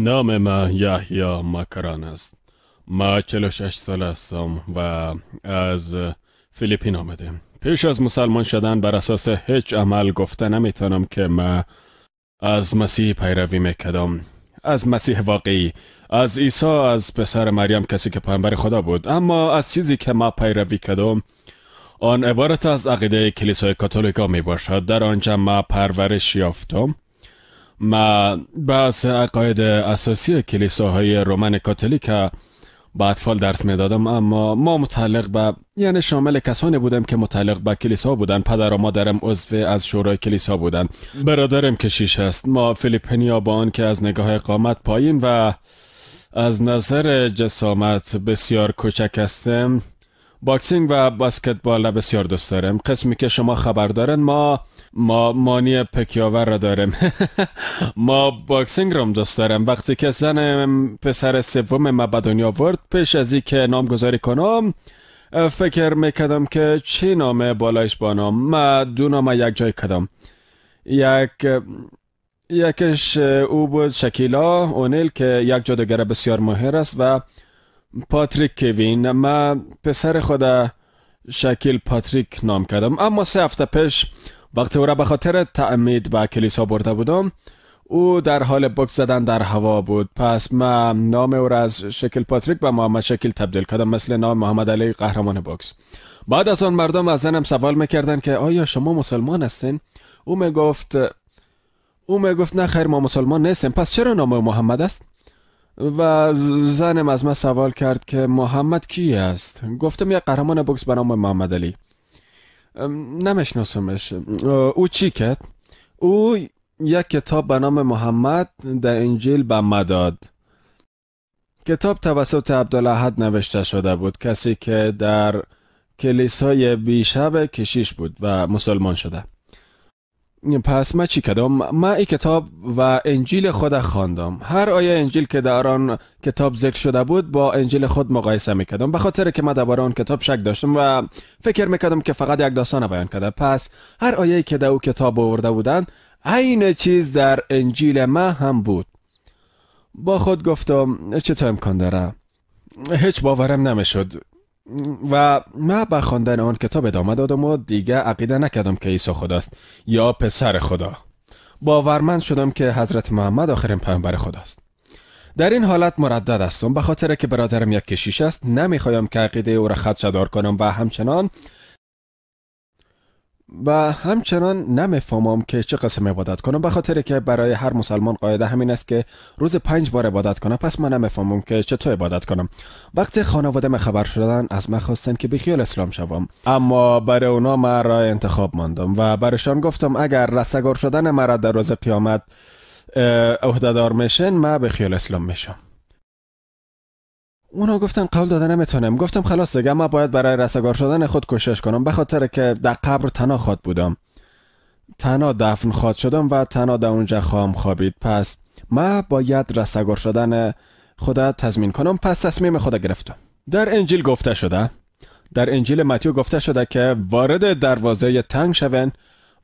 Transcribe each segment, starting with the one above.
نام من یحیی مکران است. ما 46 سال هستم و از فیلیپین آمدم. پیش از مسلمان شدن بر اساس هیچ عمل گفته نمیتونم که ما از مسیح پیروی میکردم، از مسیح واقعی، از عیسی، از پسر مریم، کسی که پیامبر خدا بود. اما از چیزی که ما پیروی کردم آن عبارت از عقیده کلیسای کاتولیکا می باشد. در آنجا ما پرورش یافتم. ما بعض عقاید اساسی کلیساهای رومن کاتولیک با اطفال درس میدادم، اما ما متعلق به، یعنی شامل کسانی بودم که متعلق به کلیسا بودن. پدر و مادرم عضو از شورای کلیسا بودن. برادرم کشیش است. ما فیلیپینیا با آن که از نگاه قامت پایین و از نظر جسامت بسیار کوچک هستیم، boxing و بسکتبال را بسیار دوست داریم. قسمی که شما خبر دارن، ما مانی پکیاور را داریم. ما boxing را دوست داریم. وقتی که زن پسر سوم ما به دنیا آورد، پیش از اینکه نامگذاری کنم فکر میکردم که چه نام بالایش بانام. ما دو نام یک جای کردم. یکش او بود شکیلا اونیل که یک جادوگر بسیار ماهر است و پاتریک کوین. ما پسر خود شکیل پاتریک نام کردم. اما 3 هفته پیش وقتی او را به خاطر تعمید به کلیسا برده بودم، او در حال بوکس زدن در هوا بود. پس من نام او را از شکیل پاتریک به محمد شکیل تبدیل کردم، مثل نام محمد علی قهرمان بوکس. بعد از آن مردم از زنم سوال میکردن که آیا شما مسلمان هستین؟ او میگفت نه خیر، ما مسلمان نیستیم. پس چرا نام او محمد است؟ و زنم از من سوال کرد که محمد کی است؟ گفتم یک قهرمان بوکس به نام محمد علی. نمیشناسمش. او چی کرد؟ او یک کتاب به نام محمد در انجیل به ما داد. کتاب توسط عبدالاحد نوشته شده بود، کسی که در کلیسای بیشب کشیش بود و مسلمان شده. پس ما چی کردم؟ ما این کتاب و انجیل خود خواندم. هر آیه انجیل که در آن کتاب ذکر شده بود با انجیل خود مقایسه میکردم، به خاطر که ما درباره آن کتاب شک داشتم و فکر میکردم که فقط یک داستان بیان کرده. پس هر آیه که در او کتاب آورده بودند عین چیز در انجیل ما هم بود. با خود گفتم چطور امکان داره؟ هیچ باورم نمیشد و من به خواندن آن کتاب ادامه دادم و دیگه عقیده نکردم که عیسی خداست یا پسر خدا. باورمند شدم که حضرت محمد آخرین پیامبر خداست. در این حالت مردد هستم، به خاطر که برادرم یک کشیش است. نمیخوایم که عقیده او را خدشه‌دار کنم و همچنان نمیفهمم که چه قسم عبادت کنم، به خاطر که برای هر مسلمان قاعده همین است که روز 5 بار عبادت کنم. پس من نمیفهمم که چطور عبادت کنم. وقتی خانواده من خبر شدن از من خواستن که بیخیال اسلام شوم، اما برای اونا من راه انتخاب ماندم و برایشان گفتم اگر رستگار شدن مرا در روز قیامت عهده‌دار میشن، من بیخیال اسلام میشم. اونا گفتن قول داده نمیتونم. گفتم خلاص دیگه، من باید برای رستگار شدن خود کوشش کنم، به خاطر که در قبر تنها خواد بودم، تنها دفن خواد شدم و تنها در اونجا خواهم خوابید. پس من باید رستگار شدن خود تضمین کنم. پس تصمیم خود گرفتم. در انجیل گفته شده، در انجیل متیو گفته شده که وارد دروازه تنگ شوین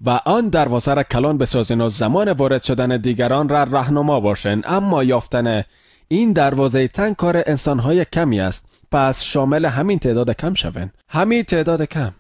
و آن دروازه را کلان بسازین و زمان وارد شدن دیگران را راهنما باشین. اما یافتن این دروازه تنگ کار انسانهای کمی است. پس شامل همین تعداد کم شوین. همین تعداد کم.